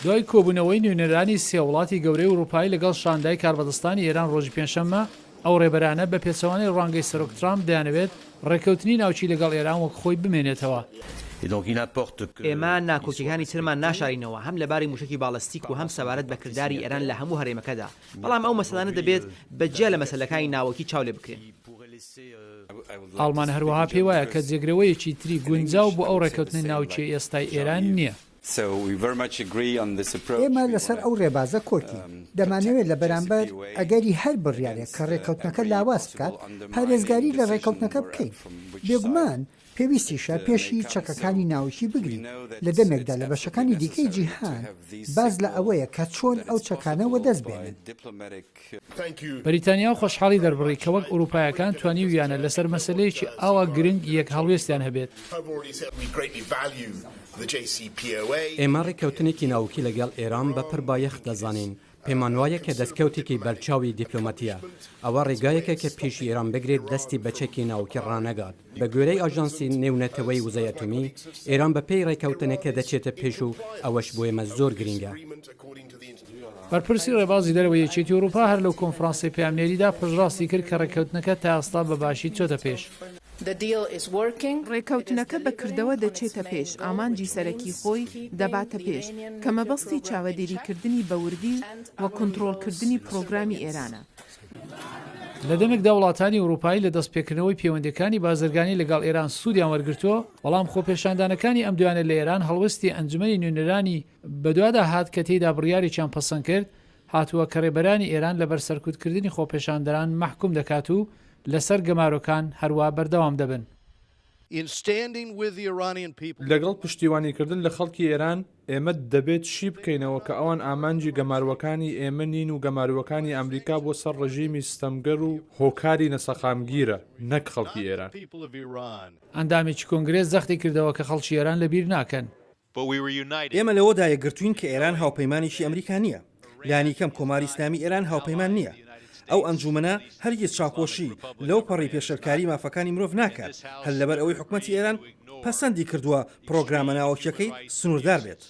دوای کۆبوونەوەی نوێنەرانی سێ وڵاتی گەورەی ئورووپایی لەگەڵ شاندای کاربەدەستانی ئێران ڕۆژی پێنجشەممە، ئەو ڕێبەرانە بە پێچەوانەی ڕوانگەی سەرۆک ترامپ دەیانەوێت ڕێککەوتنی ناوکی لەگەڵ ئێران وەک خۆی بمێنێتەوە. ئێمە ناکۆکیەکانی ترمان ناشارینەوە هەم لەبارەی موشەکی باڵستیک و هەم سەبارەت بە کرداری ئێران لە هەموو هەرێمەکەدا، بەڵام ئەو مەسەلانە دەبێت بە جیا لە مەسەلەکانی ناوەکی چاو لێ بکرێن. ئاڵمان هەروەها پێی وایە کە جێگرەوەیەکی تری گونجاو بۆ ئەو ڕێککەوتنە ناوکییەی ئێستای ئێران نییە. ئێمە لەسەر ئەو ڕێبازە کۆکین. دەمانەوێت لە بەرامبەر ئەگەری هەر بڕیارێک کە ڕێککەوتنەکە لاواز بکات، پارێزگاری لە ڕێککەوتنەکە بکەین. بێگومان پێویستیشە پێشی چەکەکانی ناوکی بگرین، لە دەمێکدا لە بەشەکانی دیکەی جیهان باس لە ئەوەیە کە چۆن ئەو چەکانە وەدەست بێنن. بەریتانیا خۆشحاڵی دەربڕی کە وەک ئوروپایەکان توانیویانە لەسەر مەسەلەیەکی ئاوا گرنگ یەک هەڵوێستیان هەبێت. ئێمە ڕێککەوتنێکی ناوکی لەگەڵ ئێران بە پڕ بایەخ دەزانین، پێمان وایە کە دەستکەوتێکی بەرچاوی دیپلۆماتییە. ئەوە ڕێگایەکە کە پێشی ئێران بگرێت دەستی بە چەکی ناوکی ڕانەگات. بە گوێرەی ئاژانسی نێونەتەوەی وزەی ئەتۆمی، ئێران بە پێی ڕێککەوتنەکە دەچێتە پێش و ئەوەش بۆ ئێمە زۆر گرینگە. بەرپرسی ڕێبازی دەرەوەی یەکێتی ئەوروپا هەر لەو کۆنفرانسەی پەیامنێریدا پشتڕاستی کرد کە ڕێککەوتنەکە تا ئێستا بە باشی چۆتە پێش. ڕێککەوتنەکە بە کردەوە دەچێتە پێش، ئامانجی سەرەکی خۆی دەباتە پێش، کە مەبەستی چاوەدێریکردنی بە وردی و کونتڕۆڵکردنی پڕۆگرامی ئێرانە. لە دەمێکدا وڵاتانی ئوروپایی لە دەستپێکردنەوەی پەیوەندییەکانی بازرگانی لەگەڵ ئێران سوودیان وەرگرتووە، بەڵام خۆپێشاندانەکانی ئەم دوایانە لە ئێران هەڵوێستی ئەنجومەنی نوێنەرانی بەدوادا هات کە تێیدا بڕیارێکیان پەسەند کرد هاتووە کە رێبەرانی ئێران لەبەر سەرکوتکردنی خۆپێشاندەران مەحکوم دەکات و لەسەر گەمارۆکان هەروا بەردەوام دەبن. لەگەڵ پشتیوانیکردن لە خەڵکی ئێران، ئێمە دەبێت شی بکەینەوە کە ئەوان ئامانجی گەماروەکانی ئێمە نین و گەماروەکانی ئەمریکا بۆ سەر ڕژیمی ستەمگەر و هۆکاری نەسەقامگیرە نەک خەڵکی ئێران. ئەندامێکی کۆنگرێس جەختی کردەوە کە خەڵکی ئێران لەبیر ناکەن. ئێمە لەوەدا یەکگرتووین کە ئێران هاوپەیمانێکی ئەمریکا نییە. لانیکەم کۆماری ئیسلامی ئێران هاوپەیمان نییە. ئەو ئەنجوومەنە هەرگیز چاوپۆشی لەو پەڕی پێشێلکاری مافەکانی مرۆڤ ناکات، هەر لەبەر ئەوەی حکومەتی ئێران پەسەندی کردووە پڕۆگرامە ناوەکییەکەی سنووردار بێت.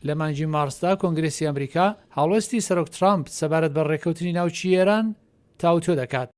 لە مانگی مارسدا کۆنگرێسی ئەمریکا هەڵوێستی سەرۆک ترامپ سەبارەت بە ڕێککەوتنی ناوکیی ئێران تاوتوێ دەکات.